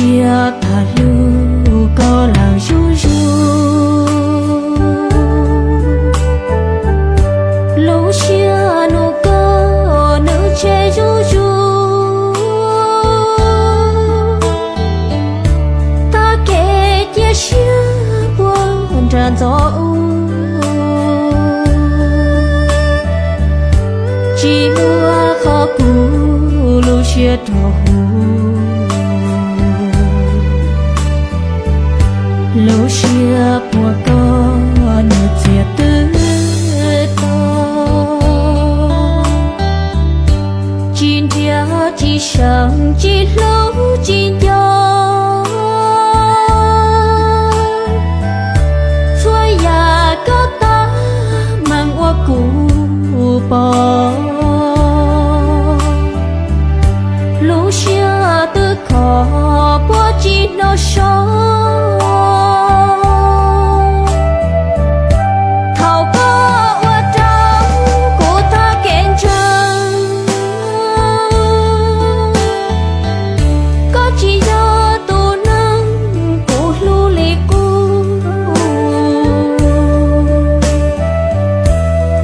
Siab tag hlub koj lawm zuj zus, lub siab hnub koj nws tseg zuj zus. Tag kev cia siab puag nram ntxov ub, tsis muaj qhov kuv lub siab rov huv. Lub siab puag koj nws txias twb to, tsis nrhiav tsis seev tsis hlub tsis nco. Txhua yam koj tab meeg ua kuv pom, lub siab twb khov puag tsis hnov so. Thaum koj ua rau kuv tag kev ntseeg, koj tsis yog tus neeg kuv hlub li qub,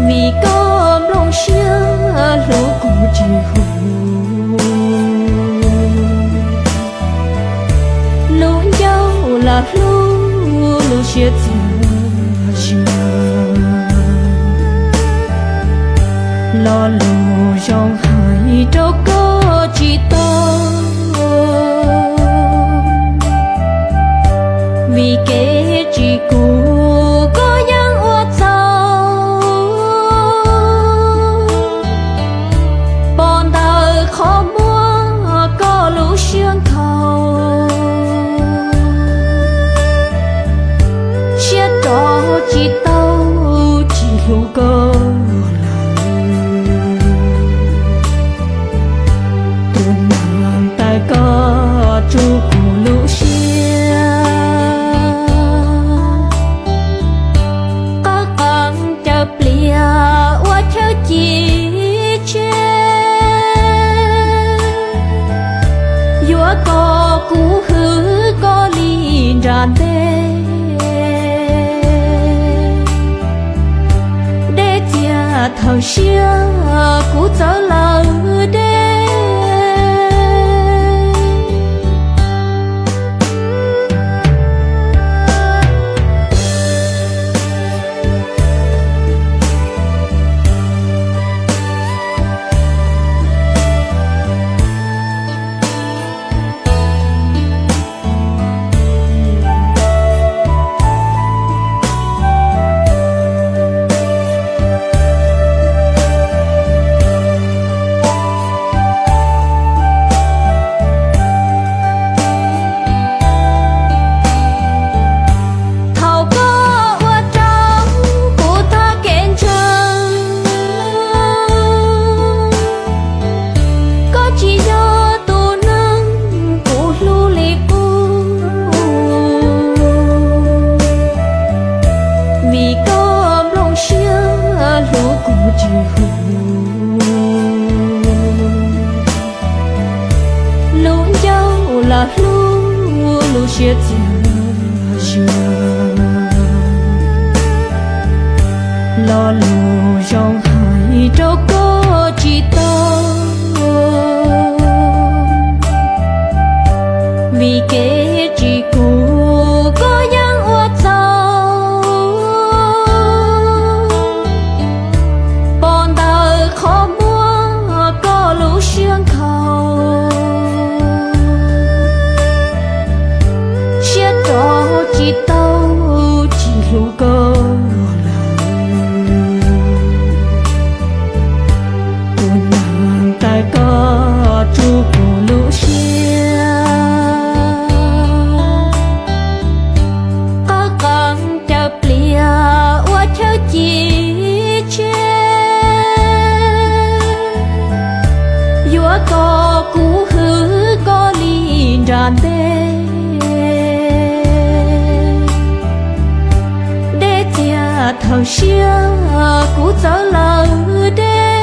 vim koj nplooj siab hlub kuv tsis huv. Lub ncauj lam hlub lub siab txias zi, lo lus zoo hais rau koj tsis tau, vim kev tsis kuv koj yeej ua txhaum. Pom ntawm qhov muag koj lub siab nkhaus, siab rov tsis tau, tsis hlub koj lawm. Tus neeg tawm koj tsuj kuv lub siab, qab qees caws pliag ua chaw ci tseg, yuav kom kuv hwm koj li nram ntej. Dej txias thawm siab kuv txawv lawm deb. Thaum koj ua rau kuv tag kev ntseeg, koj tsis yog tus neeg kuv hlub li qub, vim koj nplooj siab hlub kuv tsis huv. Lub ncauj lam hlub lub siab txias zi, lo lus zoo hais rau koj tsis tau, vim kev tsis kuv koj yeej ua txhaum. Pom ntawm qhov muag koj lub siab nkhaus, siab rov tsis tau, tsis hlub koj lawm. Tus neeg tawm koj tsuj kuv lub siab, qab qees caws pliag ua chaw ci tseg, yuav kom kuv hwm koj li nram ntej. Dej txias thawm siab kuv txawv lawm deb.